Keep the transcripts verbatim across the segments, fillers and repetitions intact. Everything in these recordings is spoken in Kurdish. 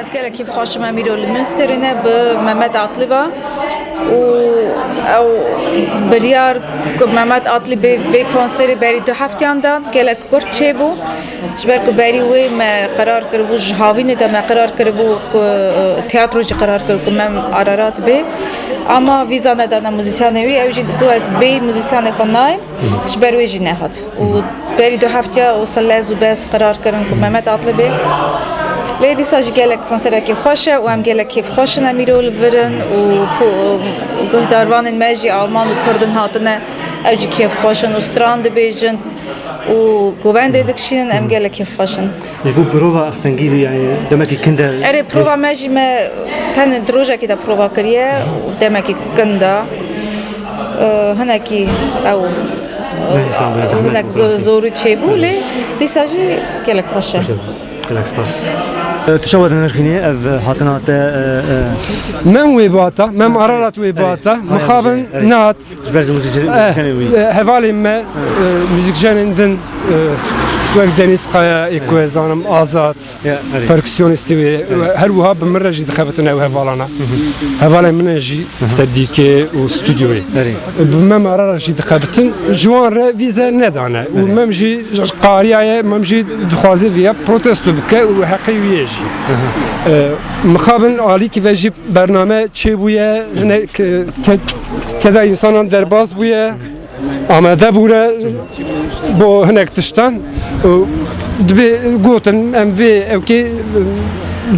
Ez gelek kêfxweş im, em îro li Münsterê ne bi Mehmet Atlı ve û ew biryar ku Mehmet Atlı bê vê konserê berî du heftiyan dan, gelek kurt çêbû. Ji ber ku berî wê me qerar kiribû, ji havînê de me qerar kiribû ku, e, tiyatro jî qerar kiribû ku Mem Ararat bê. Ama vîza nedane muzîsyanê wî, ew jî ku ez bê muzîsyanê xwe nayêm, ji ber wê jî nehat. Û berî du heftiya wisa lez û bez qerar kirin ku Mehmet Atlı bê. Lê dîsa jî gelek konserekî xweş e û em gelek kêfxweş in em îro li vir in û po-, guhdarvanên me jî Alman û Kurd in hatine, ew jî kêfxweş in û stran dibêjin û govendê dikişînin, em gelek kêfxweş in. Ji bo prova astengî, yani demekî kin de. Erê, prova me jî me tenê di rojekê de prova kiriye û demekî kin de, e, hinekî ew, e, Ne hesabê zehmet hinek bû zo-, prova. Zorî çêbû, lê dîsa jî gelek xweş e. Gelek spas. E, tu çawa dinirxînî ev hatina te, e, e? Mem wê bata, Mem Ararat wê bata. Erê, mixabin erê. Nehat. Ji ber ji muzîsyen-, Eh, muzîsyenê wî. Eh, hevalên me, eh, muzîkjenên din, eh, wek Deniz Kaya, ê ku ez zanim, Azad, Ya, erê. Perkusyonistê wê, Erê. Her wiha bi min re jî dixebitin ew hevalana. Hevalên min e jî, Sedîkê û stûdyoyê. Erê. Bi Mem Ararat jî dixebitin, ji wan re vîze nedane. Û Erê. Mem jî qariyaye, Mem jî dixwaze viya protesto bike û heqê wî ye jî. Eh, mixabin alîkî ve jî bername çêbûye, hinek, e, ke-, keda însanan derbas bûye, amade bûne bo hinek tiştan. Û dibê gotin, em vê ewkê, e,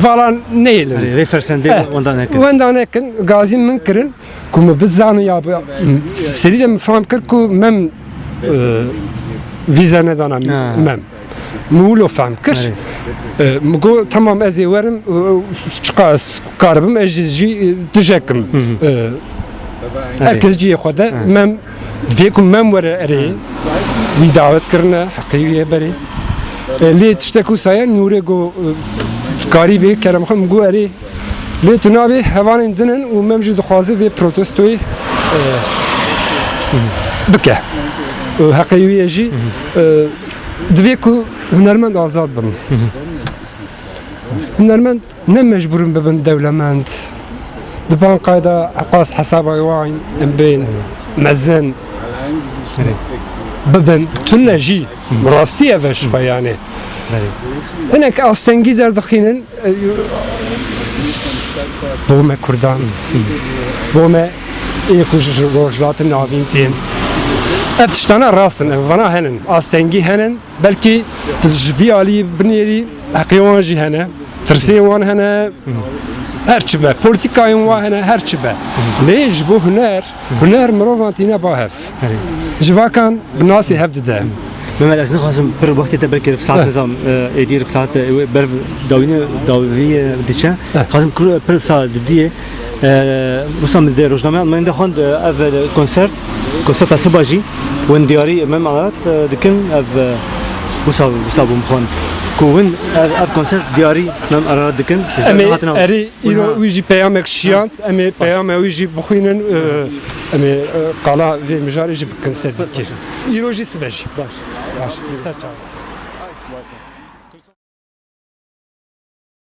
vala neyêlin. Erê, vê fersendê Eh, wenda nekin. Wenda nekin, gazî min kirin, ku min bizaniya bi, serî de min fam kir ku Mem, e, vîze nedana Ha. Mem. Min wilo fehm kir. Erê. E, min got, "Tamam, ez ê werim, e, çiqa ez karibim, ez jî, jî, e, dijekim." E, Erê. Herkes cihê xwe de, Erê. Mem, divê ku Mem were erê, wî dawet kirine, heqê wî ye berê. E, lê tiştek wisa ye, Nûrê got, e, "Tu karî bê, kerem xwe." Min got, "Erê." Lê tu nabê, hevalên din in û Mem jî dixwaze vê protestoyê, e, bike. E, heqê wî ye jî, e, divê ku hunermend azad bin. Hunermend ne mecbûr in bibin dewlemend. Di bankayê de qas hesaba wan em bên mezin bibin. Tune jî. Rastî ev e ji xwe, yanî. Hinek astengî derdixînin, e, bo me Kurdan, bo me ê ku ji Rojhilatê Navîn tên. Ev tiştana rast in, ev vana henin. Astengî henin, belkî tu ji vî alî binêrî heqê wan jî hene. Tirsê wan hene, her çi be. Polîtîkayên wan hene, her çi be. Lê ji bo huner, huner mirovan tîne ba hev. Erê. Civakan bi nasê hev dide. Mehmet, ez nixwazim pir wextê te belkî bi saet Eh. nizam, e, êdî bi saet, e, wê ber dawîne, dawî, e, diçe. Eh. Xwazim kur pir saet dudiyê. E, wisa min di rojnameya Almanyê de xwend, e, ev, e, konsert, konserta siba jî, win diyarî Mem Ararat, e, dikin, ev, e, wisa, wisa bûm xwend. Ku win ev, ev konsert diyarî Mem Ararat dikin. Ji ber Em ê hatina erê Îro wî jî peyamek şiyand, em ê peyama wî jî bixwînin, e, em ê, e, qala vê mijarê jî bikin ser dîkê. Îro jî sibe jî. Baş. Baş, ser çavan.